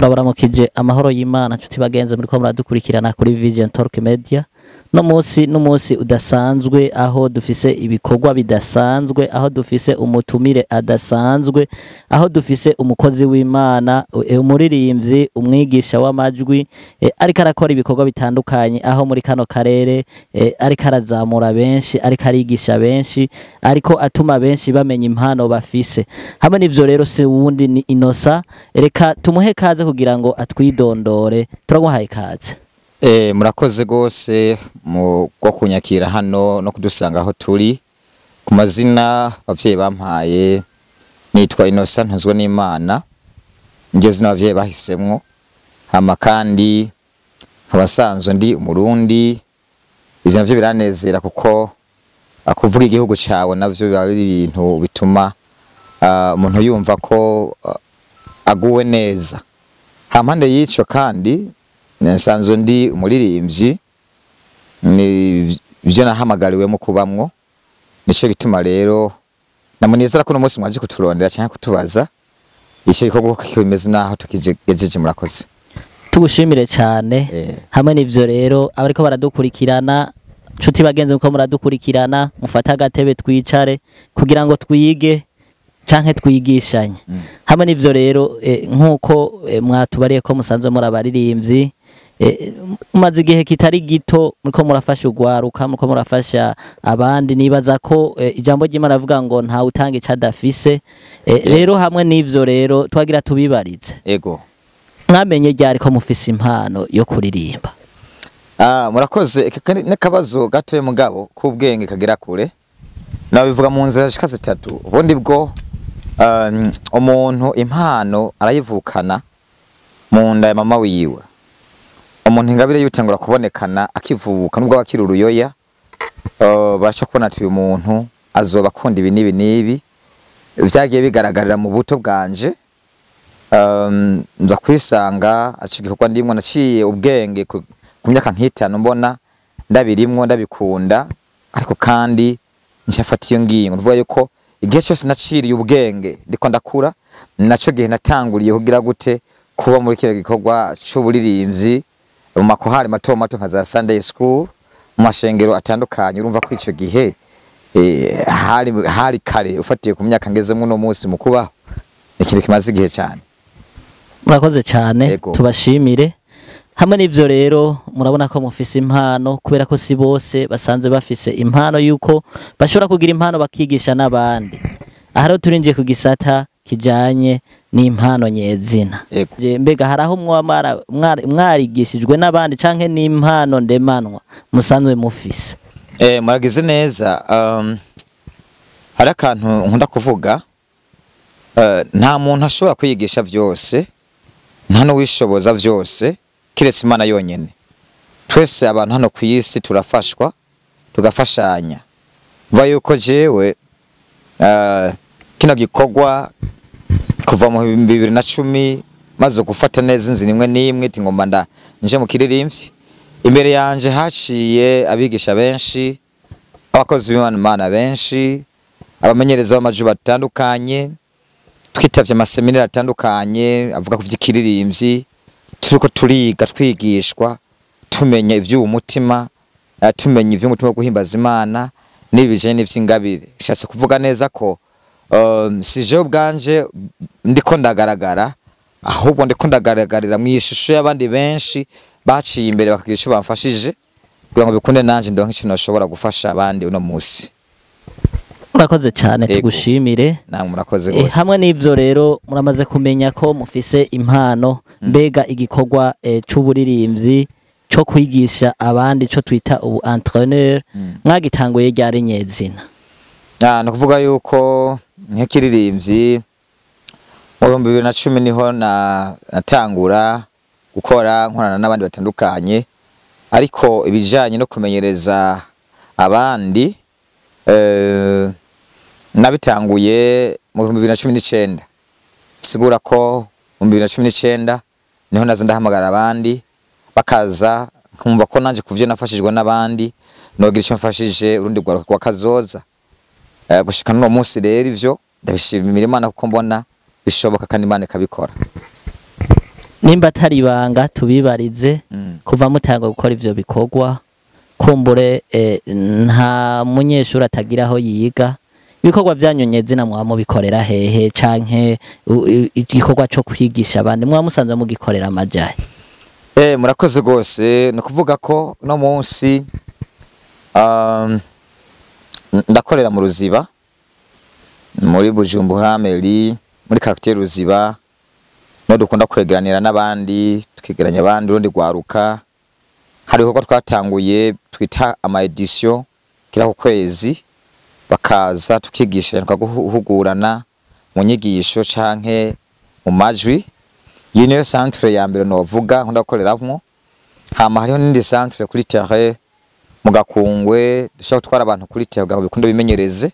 Turabaramukije amahoro y'Imana nshuti bagenzi muriko muradukurikirana kuri Vision Talk Media. No munsi n'umunsi udasanzwe aho dufise ibikorwa bidasanzwe, aho dufise umutumire adasanzwe, aho dufise umukozi w'Imana, umuririmbyi, umwigisha w'amajwi, ariko arakora ibikorwa bitandukanye aho muri kano karere, ariko arazamura benshi, ariko arigisha benshi, ariko atuma benshi bamenya impano bafise. Hamwe n'ivyo rero si wundi ni Inosa, reka tumuhe kaze kugira ngo atwidondore. Turaguhaye kaze. Murakoze gose mu bwo kunyakira hano no kudusanga aho turi. Ku mazina abavyeyi bampaye nitwa Innocent Ntuzwe n'Imana, niryo zina abavyeyi bahisemwo. Hama kandi nkabasanzwe ndi Umurundi. Ivyo navyo biranezera kuko kuvuga igihugu cawe navyo biba biri ibintu bituma umuntu yumva ko aguwe neza. Hampande y'ico kandi nsanzwe ndi umuririmbyi, ni byo nahamagariwemo kubamwo. Nico gituma rero namunezera ko uno munsi mwaje kuturondera cyangwa kutubaza ico gikorwa ko kimeze naho tukigejeje. Murakoze. Tugushimire cyane. Hamwe n'ivyo rero abariko baradukurikirana, nshuti bagenzi muko muradukurikirana, mufate agatebe twicare kugira ngo twige canke twigishanye. Hamwe n'ivyo rero, nk'uko mwatubariye ko musanzwe muri abaririmbyi, mumaze igihe kitari gito muriko murafasha urwaruka, muriko murafasha abandi. Nibaza ko ijambo ry'Imana rivuga ngo ntawe utanga ico adafise. Rero hamwe n'ivyo rero twagira tubibarize. Ego. Mwamenye ryari ko mufise impano yo kuririmba? Murakoze. Aka n'akabazo gatoya mugabo k'ubwenge kagera kure. Nabivuga mu nzira zishika zitatu. Ubundi bwo umuntu impano arayivukana mu nda ya mama wiwe. Umuntu ingabire yutangura kubonekana akivuka, nubwo aba akiri uruyoya, barasha kubona ati uyu muntu azoba akunda ibi n'ibi n'ibi. Vyagiye bigaragarira mu buto bwanje. Nza kwisanga aca igikorwa ndimwo naciye ubwenge ku myaka nk'itanu, mbona ndabirimwo ndabikunda, ariko kandi nshafata iyo ngingo. Nuvuga yuko igihe cyose naciriye ubwenge ndiko ndakura, naco gihe natanguriye kugira gute kuba muri kiriya gikorwa c'uburirimbyi mu makohari mato mato nka za Sunday school, mu mashengero atandukanye. Urumva ko ico gihe hari kare ufatiye ku myaka ngezemwo uno munsi mu kubaho, ni ikintu kimaze igihe cyane. Murakoze cyane. Yego. Tubashimire. Hamwe n'ivyo rero murabona ko mufise impano, kubera ko si bose basanzwe bafise impano yuko bashobora kugira impano bakigisha n'abandi. Aha rero turinjiye ku gisata kijanye n'impano nyezina. Yego. Mbega hari aho mwoba mwarigishijwe n'abandi canke n'impano ndemanwa musanzwe mufise? Muragize neza. Hari akantu nkunda kuvuga, nta muntu ashobora kwiyigisha vyose, nta n'uwishoboza vyose kiretse Imana yonyene. Twese abantu hano ku isi turafashwa, tugafashanya. Mva yuko jewe kino gikorwa kuva mu 2010 maze gufata neza inzira imwe n'imwe iti ngomba nda nje mu kiririmvyi, imbere yanje haciye abigisha benshi, abakozi b'Imana benshi, abamenyereza b'amajwi batandukanye. Twitavye amaseminari atandukanye avuga ku vy'ikiririmvyi, turiko turiga, twigishwa, tumenya ivy'uwo mutima, tumenya ivy'umutima wo guhimbaza Imana n'ibi bijanye n'ivy'ingabire. Shatse kuvuga neza ko si jewe ubwanje ndiko ndagaragara, ahubwo ndiko ndagaragarira mu ishusho y'abandi benshi baciye imbere bakagira ico bamfashije kugira ngo bikunde nanje ndonke ico noshobora gufasha abandi uno musi. Murakoze cyane. Yego. Tugushimire. Namwe murakoze gose. Hamwe n'ivyo rero muramaze kumenya ko mufise impano. Mbega igikorwa c'uburirimbyi co kwigisha abandi, co twita ubu entraîneur, mwagitanguye ryari nyezina? Ni ukuvuga yuko nk'ikiririmbyi mu 2010 niho natangura gukora nkorana n'abandi batandukanye, ariko ibijanye no kumenyereza abandi nabitanguye mu 2019. Bisigura ko mu 2019 niho naza ndahamagara abandi bakaza, nkumva ko nanje kuvyo nafashijwe n'abandi nogira ico mfashije urundi rwaruka rwa kazoza. Gushika n'uno munsi rero ivyo ndabishimira Imana kuko mbona bishoboka kandi Imana ikabikora. Nimba atari ibanga tubibarize, kuva mutanga gukora ivyo bikorwa, kumbure nta munyeshuri atagira aho yiga, ibikorwa vyanyu nyezina mwaba mubikorera hehe, canke igikorwa co kwigisha abandi mwaba musanzwe mugikorera amajahe? Murakoze rwose. Ni ukuvuga ko no munsi ndakorera mu Ruziba, muri Bujumbura Meri, muri quartier Ruziba, no dukunda kwegeranira n'abandi, tukegeranya abandi urundi rwaruka. Hari ibikorwa twatanguye twita ama edition kira ku kwezi, bakaza tukigisha, tukaguhugurana mu nyigisho canke mu majwi. Iyi niyo centre ya mbere novuga nkunda gukoreramwo. Hama hariho n'indi centre kuri terrain mu Gakungwe, dushobora gutwara abantu kuri terrain kugira ngo bikunde bimenyereze.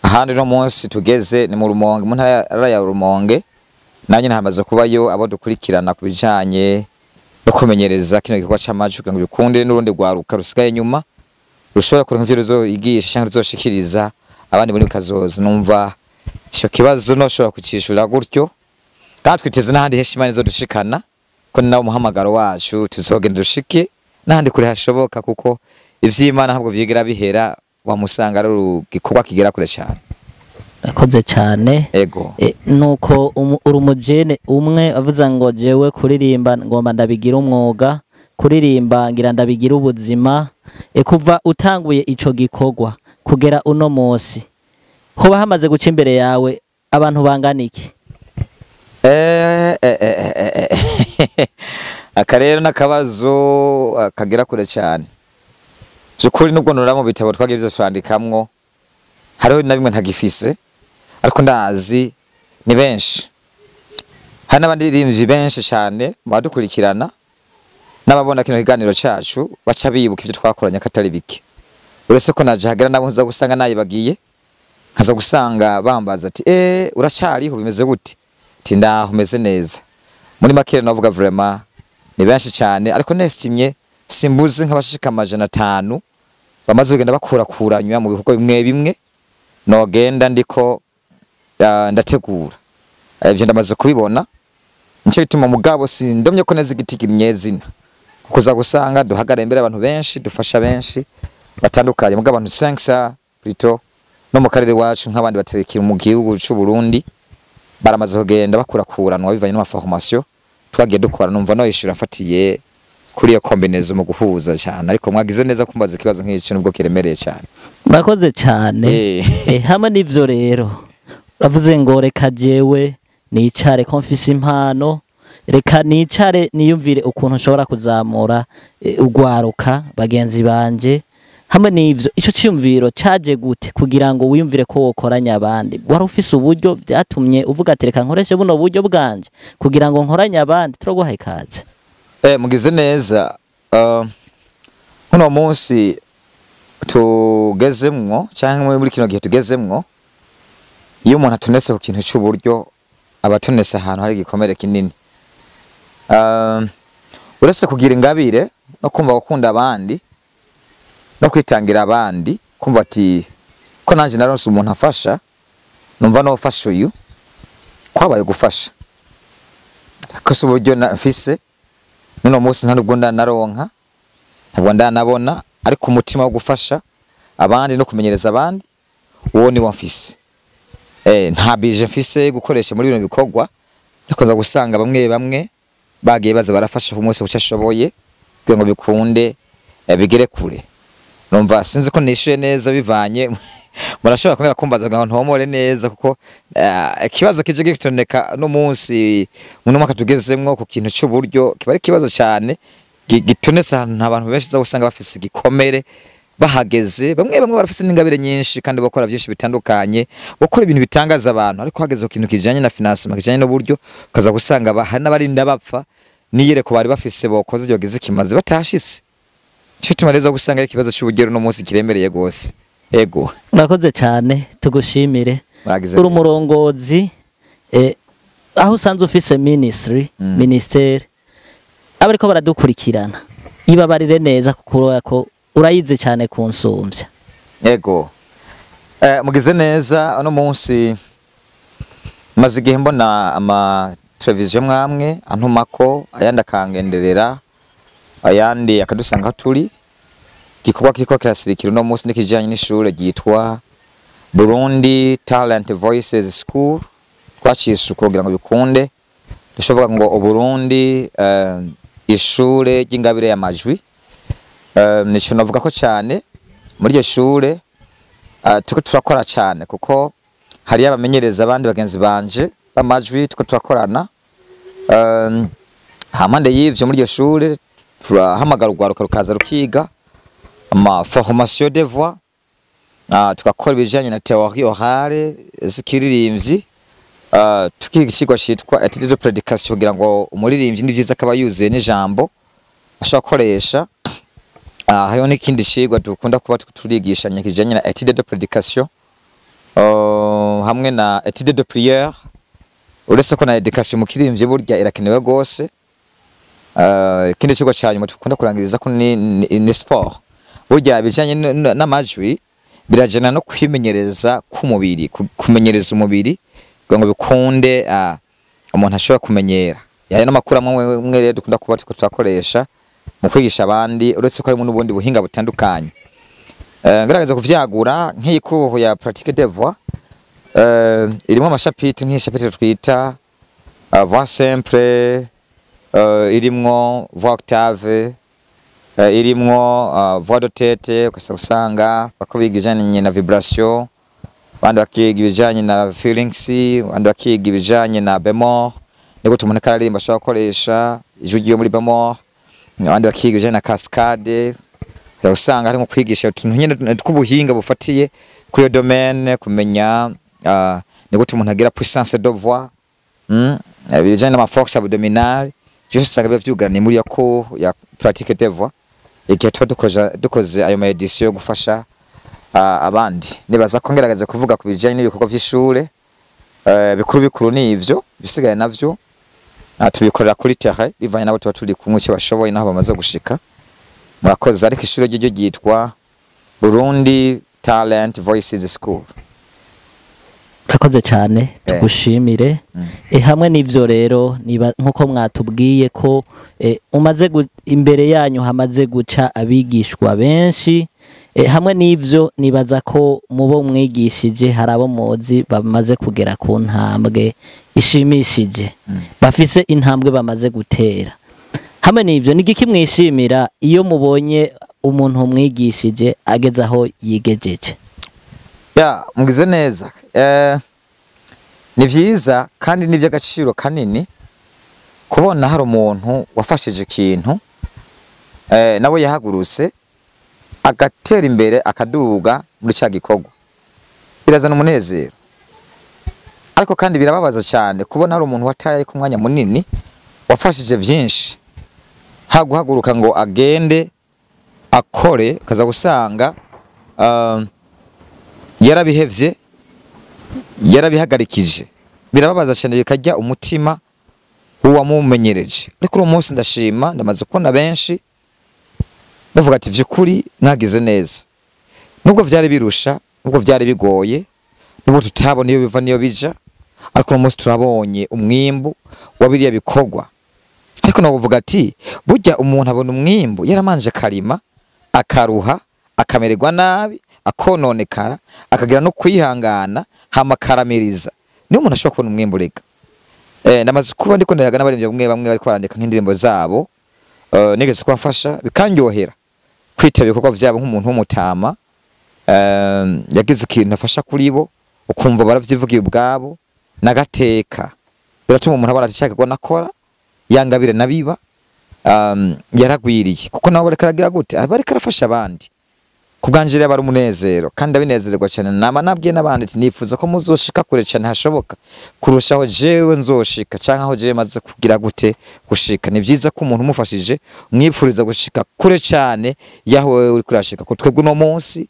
Ahandi no munsi tugeze ni mu Rumonge, mu ntara ya Rumonge, nanjye hamaze kubayo abo dukurikirana ku bijanye no kumenyereza kino gikorwa c'amajwi kugira ngo bikunde n'urundi rwaruka rusigaye inyuma rushobora kuronka ivyo ruzoyigisha canke ruzoshikiriza abandi muri kazoza. Numva ico kibazo noshobora kucishura gutyo, kandi twiteze n'ahandi henshi Imana izodushikana, ko ni nawo muhamagaro wacu, tuzogenda dushike n'ahandi kure hashoboka, kuko ivy'Imana ntabwo vyigera bihera, wamusanga ari igikorwa kigera kure cyane. Urakoze cyane. Ego. Nuko uri umujene umwe avuze ngo jewe kuririmba ngomba ndabigira umwuga, kuririmba ngira ndabigira ubuzima. Kuva utanguye ico gikorwa kugera uno munsi, hoba hamaze guca imbere yawe abantu bangana iki? Aka rero n'akabazo kagera kure cyane. Byukuri nubwo nura mu bitabo twagiye byose twandikamwo, hariho na bimwe ntagifise, ariko ndazi ni benshi. Hari n'abandi ririmbyi benshi cyane badukurikirana n'ababona kino kiganiro cacu baca bibuka ibyo twakoranye katari bike. Uretse ko naje hagera nabo nza gusanga nayibagiye, nkaza gusanga bambaza ati uracariho bimeze gute? Ati ndaho meze neza. Muri make navuga vraiment ni benshi cyane, ariko nestimye simbuze nk'abashika 500 bamaze kugenda bakurakuranywa mu bikorwa bimwe bimwe nogenda ndiko ndategura. Ibyo ndamaze kubibona, nico gituma mugabo sindomye ko neza igiti kimyezina, kuko uza gusanga duhagara imbere abantu benshi, dufasha benshi batandukanye, mugabo abantu 500 plutôt no mu karere wacu nk'abandi baterekira mu gihugu c'u Burundi baramaze kugenda bakurakuranwa bivanye n'amaformation twagiye dukora. Numva no yishura mfatiye kuri iyo combinaison mu guhuza cyane, ariko mwagize neza kumbaza ikibazo nk'icyo nubwo kiremereye cyane. Murakoze cyane. Hamwe n'ivyo rero uravuze ngo reka jewe nicare ko mfise impano, reka nicare niyumvire ukuntu nshobora kuzamura ugwaruka bagenzi banje. Hamwe n'ivyo, ico ciyumviro caje gute kugira ngo wiyumvire ko wokoranya abandi? Wari ufise uburyo vyatumye uvuga ati reka nkoreshe buno buryo bwanje kugira ngo nkoranye abandi? Turaguhaye ikaze. Mugize neza. Uno munsi tugezemwo canke muri kino gihe tugezemwo, iyo umuntu atonetse ku kintu c'uburyo aba atonetse ahantu hari igikomere kinini. Uretse kugira ingabire no kumva gukunda abandi no kwitangira abandi, kumva ati ko nanje naronse umuntu afasha, numva no fasha uyu, kwabaye gufasha. Ariko si uburyo mfise nuno munsi, nta nubwo ndanaronka, ntabwo ndanabona, ariko umutima wo gufasha abandi no kumenyereza abandi uwo ni wo mfise. Nta bije mfise gukoresha muri bino bikorwa, ariko nza gusanga bamwe bamwe bagiye baza barafasha ku munsi ucashoboye kugira ngo bikunde bigere kure. Numva sinzi ko nishuye neza bivanye, murashobora kumera kumbaza kugira ngo ntomore neza, kuko ikibazo kije gitoneka no munsi mu mwaka tugezemwo ku kintu c'uburyo kiba ari ikibazo cyane gitonetse ahantu abantu benshi za gusanga bafise igikomere bahageze. Bamwe bamwe barafise n'ingabire nyinshi kandi bakora byinshi bitandukanye, bakora ibintu bitangaza abantu, ariko hageze ku kintu kijanye na financement, kijanye n'uburyo, ukaza gusanga hari n'abarinda bapfa niyereko bari bafise bokoze ibyo bagize kimaze batashitse. Cyo gituma rero gusanga ikibazo cy'ubugero no munsi kiremereye gose. Ego. Murakoze cyane, tugushimire. Uri umurongozi aho usanzwe ufise ministry, ministere, abariko baradukurikirana ibabarire neza kuko ko urayize cyane kunsumvya. Ego. Mugize neza. Ano munsi maze igihe mbona ama amateleviziyo mwamwe antumako, ayandi akangenderera, ayandi akadusanga aho turi. Igikorwa kiriko kirasirikira uno munsi n'ikijanye n'ishure ryitwa Burundi Talent Voices School. Twaciye isuku kugira ngo bikunde, dushobora ngo Uburundi ishure ry'ingabire y'amajwi. Nico navuga ko cyane muri iryo shure turiko turakora cyane, kuko hariyo abamenyereza abandi bagenzi banje b'amajwi turiko turakorana. Hampande y'ivyo, muri iryo shure turahamagara urwaruka rukaza rukiga ama formation de voix, tugakora ibijanye na théorie orale z'ikiririmbyi, tukiga icigwa citwa étude de prédication, kugira ngo umuririmbyi ni vyiza akaba yuzuye n'ijambo ashobora gukoresha. Hariho n'ikindi cigwa dukunda kuba turigishanya kijanye na étude de prédication, hamwe na étude de prière. Uretse ko na éducation mu kiririmbyi burya irakenewe gose. Ikindi cigwa ca nyuma dukunda kurangiriza ko ni sport. Burya ibijanye n'amajwi birajana no kwimenyereza k'umubiri, kumenyereza umubiri kugira ngo bikunde, umuntu ashobora kumenyera. Yayo n'amakuru amwe amwe rero dukunda kuba turiko turakoresha mu kwigisha abandi, uretse ko harimo n'ubundi buhinga butandukanye. Ngerageza kuvyagura nk'iyi cours ya pratique de voix, irimo ama chapitres, nk'iyi chapitre twita voix simple, irimwo voix octave, irimwo voix de tête, ukasa usanga bako biga ibijanye na vibration, abandi bakiga ibijanye na feelings, abandi bakiga ibijanye na bémol, niko umuntu ariko araririmba ashobora gukoresha ijwi ryiwe muri bémol, abandi bakiga ibijanye na cascade. Usanga harimo kwigisha utuntu nyene tw'ubuhinga bufatiye kuri iyo domaine, kumenya ni gute umuntu agira puissance de voix, ibijanye n'ama force abdominale, byose usanga biba vyugaraniye muri iyo cours ya pratique de voix. Igihe tuba dukoze ayo ma édition yo gufasha abandi, nibaza ko ngerageza kuvuga ku bijanye n'ibikorwa vy'ishure, bikuru bikuru ni ivyo. Bisigaye navyo tubikorera kuri terrain, bivanye nabo tuba turi kumwe, icyo bashoboye naho bamaze gushika. Murakoze. Ariko ishure ryo ryitwa Burundi Talent Voices School. Urakoze cyane, tugushimire. Hamwe n'ivyo rero, niba nkuko mwatubwiye ko umaze imbere yanyu hamaze guca abigishwa benshi, hamwe n'ivyo nibaza ko mubo mwigishije hari abo muzi bamaze kugera ku ntambwe ishimishije, bafise intambwe bamaze gutera. Hamwe n'ivyo, ni igiki mwishimira iyo mubonye umuntu mwigishije ageze aho yigejeje? Ya, mugize neza. Ni vyiza kandi ni iby'agaciro kanini kubona hari umuntu wafashije ikintu, nawe yahagurutse agatera imbere, akaduga muri cya gikorwa. Birazana umunezero, ariko kandi birababaza cyane kubona hari umuntu wataye ku mwanya munini, wafashije byinshi, haguhaguruka ngo agende akore, ukaza gusanga yarabihevye, yarabihagarikije. Birababaza cyane, bikajya umutima w'uwamumenyereje. Ariko uno munsi ndashima, ndamaze kubona benshi bavuga ati: "Vy'ukuri mwagize neza, nubwo vyari birusha, nubwo vyari bigoye, nubwo tutabona iyo biva niyo bija, ariko uno munsi turabonye umwimbu wa biriya bikorwa." Ariko navuga ati burya umuntu abona umwimbu yaramanje akarima, akaruha, akamererwa nabi, akononekara, akagira no kwihangana, hama akaramiriza, niyo umuntu ashobora kubona umwimbu. Rega namaze kuba ndiko ndayaga n'abaririmbyi bamwe bamwe bariko barandika nk'indirimbo zabo, nigeze kubafasha, bikanyohera kwitaba ibikorwa vyabo nk'umuntu w'umutama, yagize ikintu afasha kuri bo, ukumva baravyivugiye ubwabo n'agateka. Biratuma umuntu abona ati cyakorwa nakora yangabire nabiba yaragwiriye, kuko nabo bariko aragira gute, aba ariko arafasha abandi. Ku bwanje rero aba ari umunezero kandi ndabinezererwa cyane. Nama nabwiye n'abandi ati nifuza ko muzoshika kure cyane hashoboka kurushaho jewe nzoshika, canke aho jewe maze kugira gute gushika. Ni vyiza ko umuntu umufashije umwipfuriza gushika kure cyane yaho wewe uri kurashika, ko twebwe uno munsi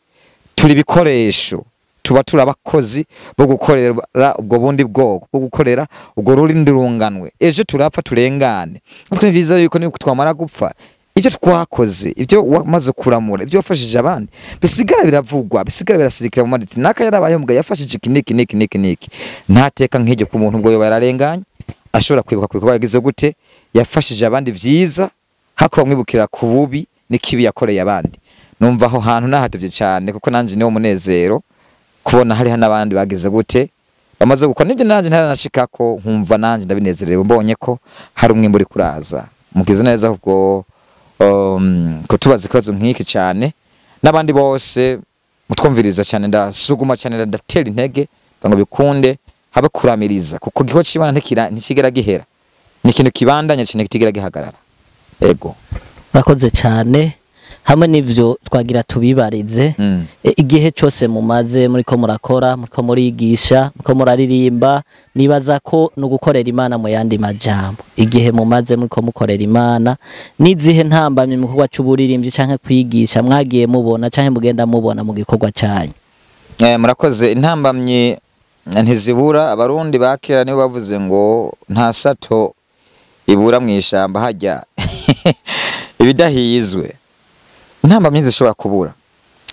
turi ibikoresho, tuba turi abakozi bo gukorera ubwo bundi bwoko, bwo gukorera ubwo rurindi runganwe. Ejo turapfa turengane, ariko ni vyiza yuko niba twamara gupfa, ibyo twakoze, ibyo wamaze kuramura, ibyo wafashije abandi, bisigara biravugwa, bisigara birasirikira mu maditsi: naka yarabaye mbwa yafashije iki niki niki niki niki. Ntateka nk'iryo ku muntu ubwo yoba yararenganye. ashobora kwibuka ku bikorwa yagize gute, yafashije abandi vyiza, hako bamwibukira ku bubi n'ikibi yakoreye abandi. Numva aho hantu nahatevye cyane, kuko nanje niwo munezero kubona hariho n'abandi bagize gute, bamaze gukora nibyo nanje ntaranashikako, nkumva nanje ndabinezerewe mbonye ko hari umwimbu uri kuraza. Mukize neza ubwo kutubaza ikibazo nk'iki cyane, n'abandi bose mutwumviriza cyane, ndasuguma cyane, ndatera intege ngo bikunde habe kuramiriza, kuko igikorwa c'Imana ntikigera gihera, ni ikintu kibandanya cyane kitigera gihagarara. Ego, murakoze cyane. Hamwe n'ivyo twagira tubibarize, igihe cyose mumaze muriko murakora, muriko murigisha, muriko muraririmba, nibaza ko no gukorera Imana mu yandi majambo, igihe mumaze muriko mukorera Imana, nizihe ntambamye mu gikorwa c'uburirimbyi canke kwigisha mwagiye mubona canke mugenda mubona mu gikorwa cyanyu? Murakoze. Intambamye ntizibura. Abarundi bakera nibo bavuze ngo nta sato ibura mu ishamba hajya ibidahizwe. Intambamyi zishobora kubura,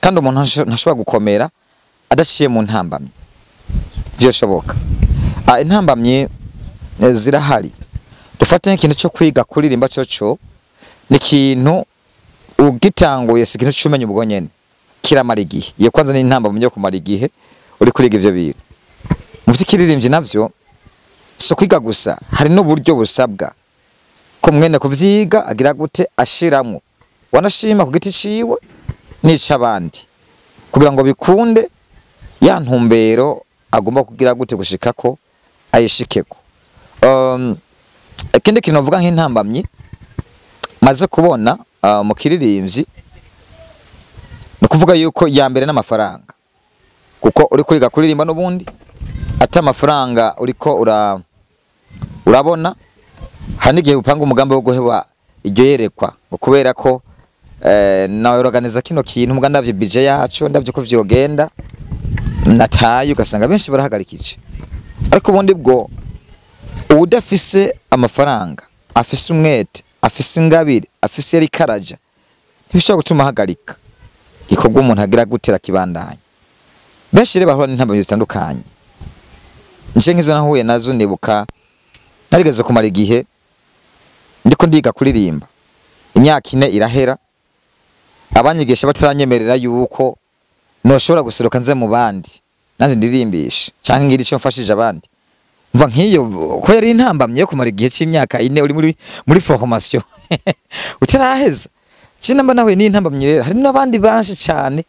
kandi umuntu ntashobora gukomera adaciye mu ntambamyi, vyoshoboka. Intambamyi zirahari. Dufate nk'ikintu cyo kwiga kuririmba, coco ni ikintu ugitanguye, si ikintu c'umenya ubwo nyene, kiramara igihe. Iyo kwanza ni intambamyi yo kumara igihe uri kuriga ivyo bintu. Mu vy'ikiririmbyi navyo so kwiga gusa, hari n'uburyo busabwa ko mwene kuvyiga agira gute, ashiramwo wanashima ku giti ciwe n'ic'abandi, kugira ngo bikunde ya ntumbero agomba kugira gute gushikako ayishikeko. Ikindi kintu novuga nk'intambamyi maze kubona mu kiririmbyi, ni ukuvuga yuko ya mbere n'amafaranga, kuko uri kuriga kuririmba n'ubundi ata amafaranga uriko urabona. Hari n'igihe upanga umugambi wo guheba iryo yerekwa, ngo kubera ko nawe organiza kino kintu, muga ndavye budget yacu, ndavye ko vyogenda nataye, ugasanga benshi barahagarikije. Ariko ubundi bwo uwudafise amafaranga, afise umwete, afise ingabire, afise yari karaja, ntibishobora gutuma ahagarika igikorwa umuntu agira gutera kibandanya. Benshi rero bahura n'intambamyi zitandukanye. Nje nk'izo nahuye nazo, nibuka narigeze kumara igihe ndiko ndiga kuririmba, imyaka 4 irahera, abanyigisha bataranyemerera yuko noshobora guseruka nze mu bandi nanze ndirimbisha canke ngira ico mfashije abandi. Mva nk'iyo ko yari intambamye yo kumara igihe c'imyaka 4 uri muri formation utaraheza. Kinamba nawe ni intambamye. Rero hari n'abandi banshi cyane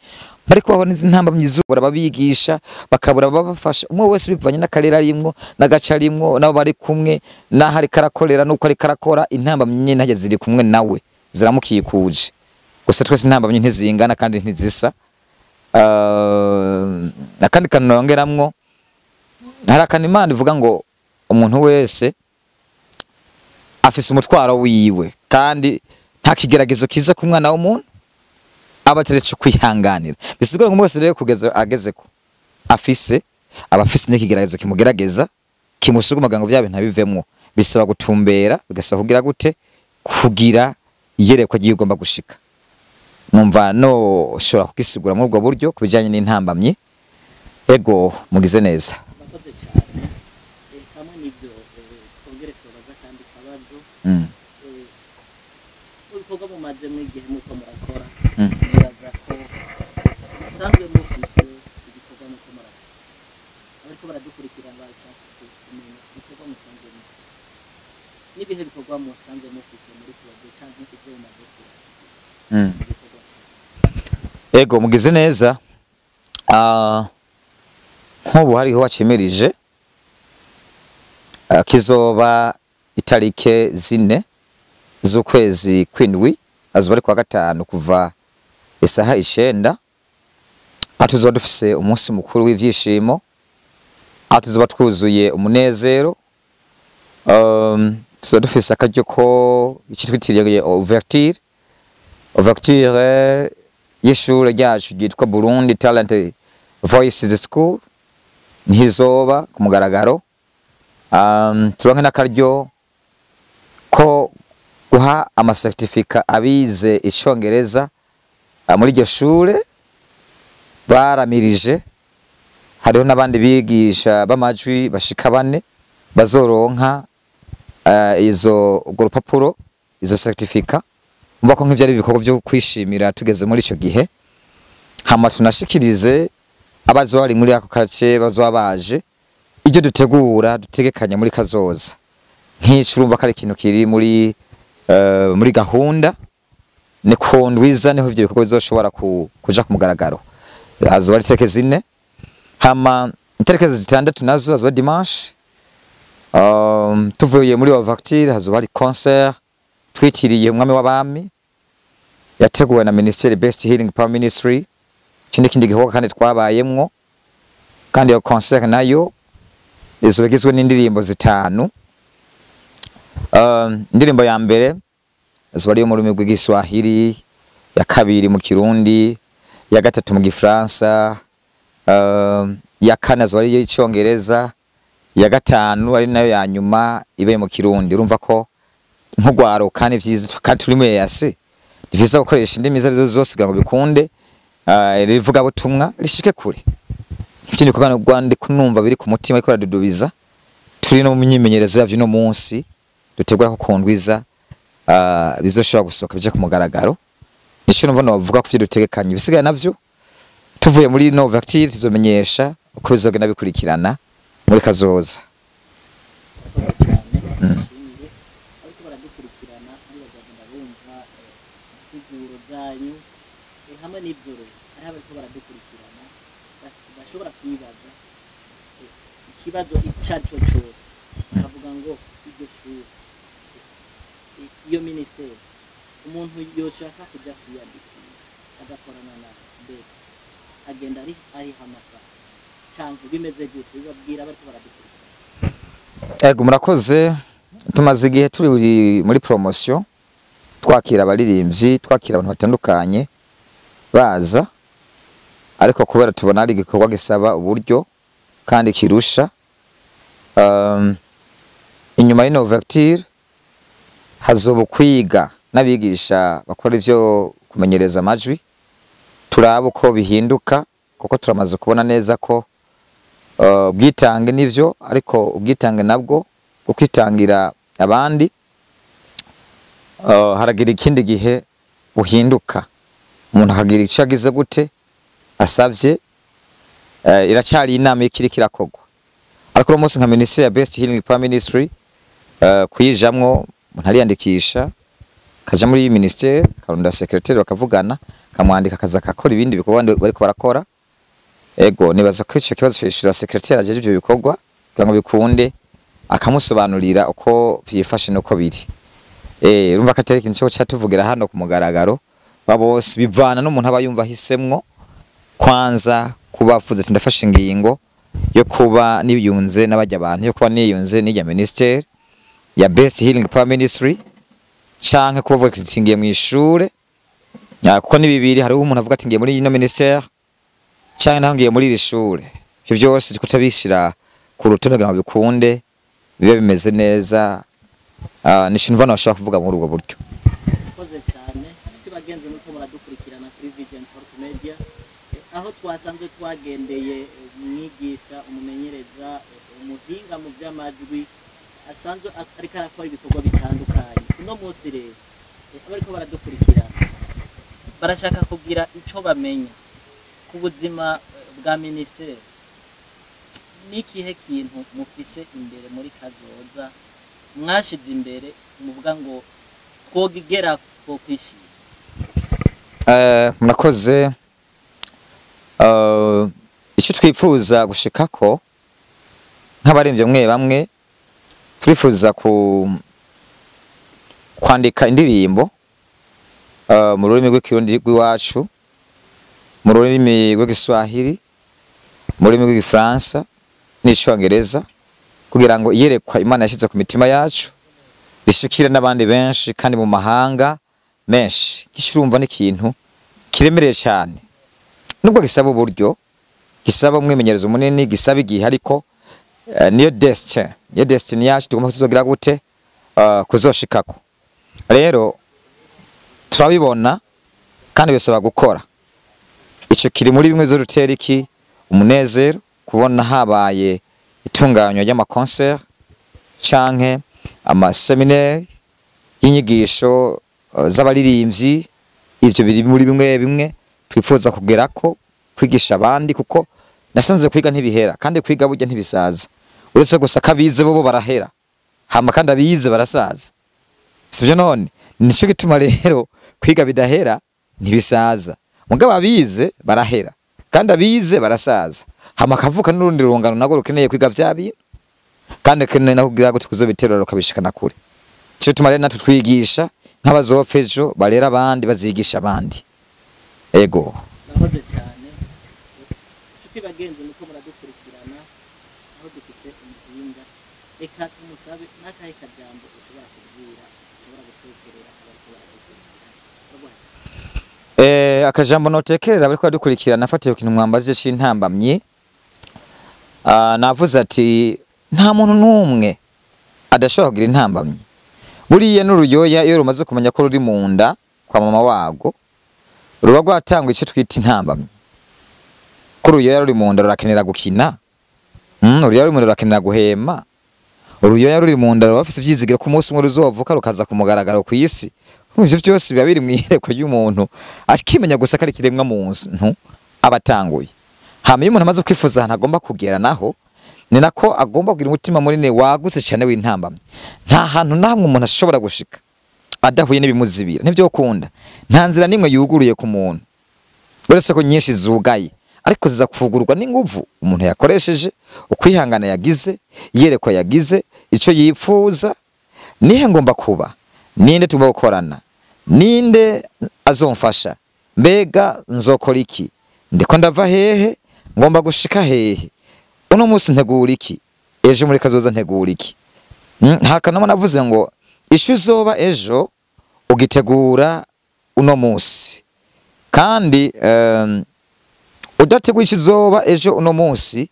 bari kubaho n'izi ntambamyi z'ubura babigisha, bakabura babafasha, umwe wese bivanye n'akarere arimwo n'agace arimwo nabo bari kumwe n'aho ariko arakorera n'uko ariko arakora. Intambamyi nyene ntajya ziri kumwe nawe, ziramukikuje. Gusa twese intambamyi ntizingana kandi ntizisa. Akandi kantu nongeramwo, hari akantu Imana ivuga ngo umuntu wese afise umutwaro wiwe, kandi nta kigeragezo kiza ku mwana w'umuntu aba ataretse kwihanganira. Bisigura ngo wese rero kugeza ageze ko afise, aba afise n'ikigeragezo kimugerageza, kimusuguma ngo vya bintu abivemwo. Bisaba gutumbera, bigasaba kugira gute, kugira iyerekwa ry'iyo ugomba gushika. Numva no shobora kugisigura muri ubwo buryo kubijanye n'intambamyi. Ego, mugize neza. Murakoze cyane. Hamwe n'ibyo twongere tubaza kandi kabazo. Ibikorwa mumaze igihe muko murakora, nibaza ko musanzwe mufise ibikorwa muko murakora, abariko baradukurikirana barashaka kumenya ibikorwa musanzwe mufise n'ibihe bikorwa musanzwe mufise muri projet canke ivyo mumaze kurangiza mu gikorwa cyanyu. Ego, mugize neza. Nk'ubu hariho wacimirije, kizoba itarike 4 z'ukwezi kw'indwi, azoba ari kuwa gatanu kuva isaha 9. Aho tuzoba dufise umunsi mukuru w'ivyishimo, aho tuzoba twuzuye umunezero. Tuzoba dufise akaryo ko ico twitiriye ouverture y'ishure ryacu ryitwa Burundi Talent Voices School, ntizoba ku mugaragaro. Turonke n'akaryo ko guha amasertifika abize icongereza muri iryo shure baramirije. Hariho n'abandi bigisha b'amajwi bashika 4 bazoronka Izo urwo rupapuro, izo certificat, umva ko nk'ivyo ari ibikorwa byo kwishimira tugeze muri ico gihe. Hama tunashikirize abazoba bari muri ako gace, bazoba baje, ibyo dutegura, dutegekanya muri kazoza. Nk'ico urumva ko ari ikintu kiri muri gahunda. Ni ku ndwiza niho ivyo bikorwa bizoshobora kuja ku mugaragaro. Hazoba ari itariki 4. Hama itariki 6 nazo hazoba dimanche. Tuvuye muri ouverture, hazoba hari concert twitiriye Umwami w'Abami, yateguwe na Ministry Best Healing Power Ministry. Ikindi kindi gikorwa kandi twabayemwo, kandi iyo concert nayo izoba igizwe n'indirimbo 5. Indirimbo ya mbere izoba ari iyo mu rurimi rw'Igiswahili, ya kabiri mu Kirundi, ya gatatu mu Gifaransa, ya kane azoba ari iy'Icongereza, ya gatanu ari nayo ya nyuma ibe mu Kirundi. Urumva ko nk'ugwaruka ni vyiza, kandi turi muri EAC, ni vyiza gukoresha indimi izo arizo zose kugira ngo bikunde rivuga butumwa rishike kure. Ivyo ni kuganirwa, ndi kunumva biri ku mutima, ariko biradudubiza. Turi no mu myimenyerezo yavyo no munsi dutegura ko kundwiza bizoshobora gusohoka bije ku mugaragaro. Nico numva novuga ku vyo dutegekanye. Ibisigaye navyo, tuvuye muri no ouverture, tuzomenyesha uko bizogenda bikurikirana muri kazoza. Murakoze cyane, nshimire ariko baradukurikirana kandi bazagenda bumva insiguro zanyu hamwe n'ibyo. Rero hariho abariko baradukurikirana bashobora kwibaza ikibazo icyo ari cyo cyose, bakavuga ngo iryo shuri, iyo minisiteri, umuntu yoshaka kujya kwiyandikisha agakorana na mbega agenda ari ariha amafaranga canke bimeze gute? Bibabwira bariko baradukurikirana. Ego, murakoze. Tumaze igihe turi muri promotion, twakira abaririmbyi, twakira abantu batandukanye baza, ariko kubera tubona ari igikorwa gisaba uburyo kandi kirusha, inyuma y'ino ouverture hazoba kwiga n'abigisha bakora ivyo kumenyereza amajwi, turabe uko bihinduka, kuko turamaze kubona neza ko ubwitange nivyo, ariko ubwitange nabwo bwo kwitangira abandi, haragira ikindi gihe buhinduka, umuntu akagira icyo agize gute asavye. Iracyari inama ikiri kirakorwa, ariko uno munsi nka Ministry ya Best Healing Power Ministry, kuyijamwo umuntu ariyandikisha, kaja muri iyi ministère, karunda secrétaire, bakavugana, kamwandika, akaza akakora ibindi bikorwa bariko barakora. Ego, nibaza ko ico kibazo cishura secrétaire ajeje ivyo bikorwa kugira ngo bikunde, akamusobanurira uko vyifashe nuko biri. Urumva ko atari ikintu cyo catuvugira hano ku mugaragaro wa bose. Bivana n'umuntu aba yumva ahisemwo kwanza kuba avuze ati: "Ndafashe ingingo yo kuba niyunze n'abajya abantu, yo kuba niyunze n'ijya ministère ya Best Healing Power Ministry", canke kuba avuga ati: "Ngiye mu ishure". Kuko ni bibiri: hariho umuntu avuga ati: "Ngiye muri ino ministère", canke naho ngiye muri iri shure. Ivyo byose turiko turabishira ku rutonde kugira ngo bikunde bibe bimeze neza. Ni ikintu mbona bashobora kuvuga muri ubwo buryo. Murakoze cyane, inshuti bagenzi, nuko muradukurikirana kuri Vision Talk Media, aho twasanzwe twagendeye umwigisha, umumenyereza, umuhinga mu by'amajwi, asanzwe ariko arakora ibikorwa bitandukanye. Uno munsi rero abariko baradukurikirana barashaka kugira ico bamenya ku buzima bwa minisiteri. N'ikihe kintu mufise imbere muri kazoza, mwashize imbere, muvuga ngo twogigera two kwishima? Murakoze. Icyo twifuza gushikako nk'abaremvye mwe bamwe, turifuza ku kwandika indirimbo mu rurimi rw'Ikirundi rw'iwacu, mu rurimi rw'Igiswahili, mu rurimi rw'Igifaransa n'Icongereza, kugira ngo iyerekwa Imana yashyize ku mitima yacu rishikire n'abandi benshi kandi mu mahanga menshi. Nk'icyo n'ikintu kiremereye cyane, nubwo gisaba uburyo, gisaba umwimenyerezo munini, gisaba igihe, ariko niyo destin, niyo destiny yacu tugomba kuzogira gute, kuzoshikako. Rero turabibona kandi bisaba gukora. Ico kiri muri bimwe z'urutera iki umunezero, kubona habaye itunganywa ry'ama concert canke Amaseminari y'inyigisho z'abaririmbyi, ivyo biri muri bimwe bimwe twifuza kugerako, kwigisha abandi, kuko nasanze kwiga ntibihera, kandi kwiga burya ntibisaza, uretse gusa kabize bo barahera, hama kandi abize barasaza, sivyo? None nico gituma rero kwiga bidahera, ntibisaza, mugabo abize barahera kandi abize barasaza, hama kavuka n'urundi rungano nago rukeneye kwiga vya bintu, kandi keneye naho kugira ngo tukuzobiterura rukabishikana kure. Nico gituma rero natwe twigisha nk'abazopfa ejo barera abandi, bazigisha abandi. Ego. Murakoze cyane, inshuti bagenzi, nuko muradukurikirana aho dufise umuhinga. Reka tumusabe n'akahe kajambo ushobora kubwira, ushobora gutekerera abariko baradukurikirana. Akajambo notekerera bariko badukurikirana, nafatiye ku kintu mwambajije c'intambamyi. Navuze ati nta muntu n'umwe adashobora kugira intambamyi. Buriya n'uruyoya iyo rumaze kumenya ko ruri mu nda kwa mama wago, ruba rwatangwa icyo twita intambamyi. Ko uruyoya ruri mu nda rurakenera gukina, uruyoya ruri mu nda rurakenera guhema, uruyoya ruri mu nda ruba rufise ivyizigiro ko umunsi umwe ruzovuka rukaza ku mugaragaro kw'isi. Ivyo vyose biba biri mw'iyerekwa ry'umuntu, akimenya gusa ko ari ikiremwa muntu aba atanguye. Hama iyo umuntu amaze kwifuza ahantu agomba kugera, naho ni nako agomba kugira umutima munini wagutse cyane w'intambamyi. Nta hantu na hamwe umuntu ashobora gushika adahuye n'ibimuzibira, ntivyokunda. Nta nzira n'imwe yuguruye ku muntu, uretse ko nyinshi zugaye, ariko ziza kugurwa n'inguvu umuntu yakoresheje, ukwihangana yagize, iyerekwa yagize, ico yipfuza. Nihe ngomba kuba, ninde tugomba gukorana, ninde azomfasha, mbega nzokora iki, ndiko ndava hehe, ngomba gushika hehe, uno munsi ntegura iki, ejo muri kazoza ntegura iki. Hakanama navuze ngo ishu izoba ejo ugitegura uno munsi, kandi udateguye ikizoba ejo uno munsi,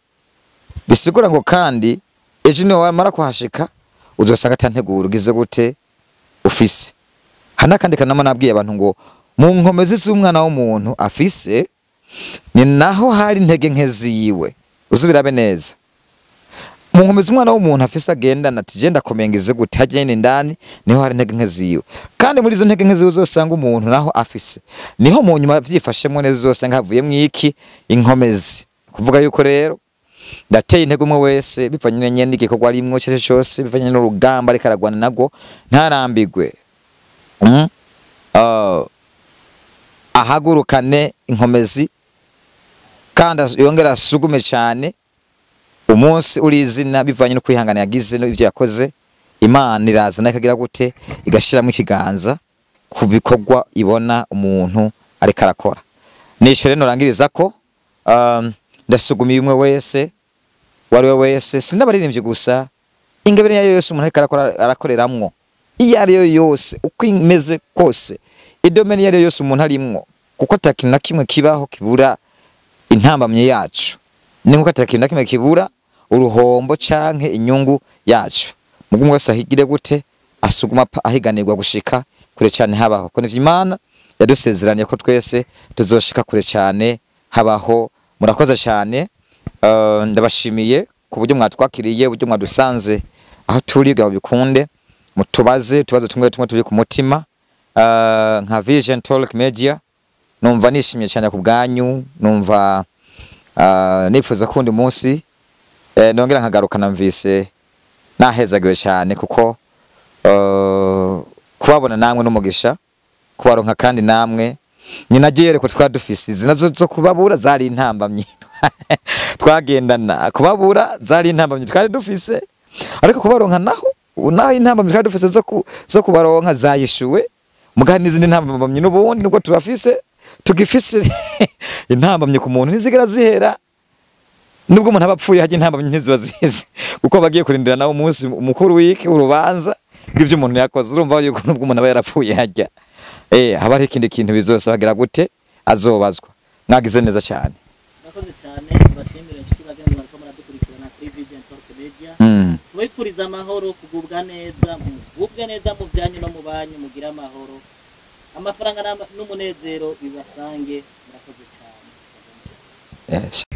bisigura ngo kandi ejo niyo wamara kuhashika uzosanga atantegura ugize gute ufise. Hana kandi kanama nabwiye abantu ngo mu nkomezi z'umwana w'umuntu afise ni naho hari intege nke ziwe. Uzubirabe neza, mu nkomezi umwana w'umuntu afise agendana ati je ndakomengeze gute, hajya nyine indani niho hari intege nke ziwe, kandi muri izo ntege nke ziwe uzosanga umuntu naho afise niho mu nyuma vyifashemwo neza uzosanga havuyemwo iki inkomezi. Kuvuga yuko rero ndateye intege umwe wese bivanye nyene n'igikorwa arimwo cyo cyose, bivanye n'urugamba ariko aragwana nagwo, ntarambigwe, ahagurukane inkomezi kandi yongera asugume cyane umunsi uri izina, bivanye no kwihangana yagize n'ivyo yakoze. Imana iraza ikagira gute, igashiramo ikiganza ku bikorwa ibona umuntu ariko arakora. Nisho rero norangiriza ko ndasugumiye umwe wese, wari we wese, sinabaririmbye gusa, ingabire yayo yose umuntu ariko arakora arakoreramwo, iyo ari yo yose, uko imeze kose, idomeni iyo ari yo yose umuntu arimwo, kuko ata kintu na kimwe kibaho kibura intambamye yacu, ni nkuko ata kintu na kimwe kibura uruhombo canke inyungu yacu. Mugumwe umwe wese ahigire gute, asuguma ahiganirwa gushika kure cyane habaho, ko nivyo Imana yadusezeranye ko twese tuzoshika kure cyane habaho. Murakoze cyane, ndabashimiye ku buryo mwatwakiriye, uburyo mwadusanze aho turi kugira ngo bikunde, mutubaze utubazo tumwe tumwe turi ku mutima. Nka Vision Talk Media numva nishimye cyane ku bwanyu, numva nifuza ko undi munsi nongera nkagaruka, namvise nahezagiwe cyane, kuko kubabona namwe n'umugisha, kubaronka kandi namwe ni naryo yereko twari dufise. Izi nazo zo kubabura zari intambamyi twagendana, kubabura zari intambamyi twari dufise, ariko kubaronka naho ubu naho intambamyi twari dufise zo kubaronka zayishuwe, mugabo n'izindi ntambamyi n'ubundi nubwo tubafise tugifise intambamyi ku muntu ntizigera zihera. Nubwo umuntu aba apfuye hajya intambamyi ntiziba zize, kuko bagiye kurindira nawe umunsi mukuru w'iki urubanza rw'ivyo umuntu yakoze. Urumva yuko nubwo umuntu aba yarapfuye hajya haba hari ikindi kintu bizosaba gute azobazwa. Mwagize neza cyane. Murakoze cyane, bashimire inshuti bagenzi bariko muradukurikirana kuri Vision Talk Media. Tubifuriza amahoro, kugubwa neza, mugubwe neza mu byanyu no mu banyu, mugire amahoro, amafaranga n'umunezero bibasange. Murakoze cyane. Yes.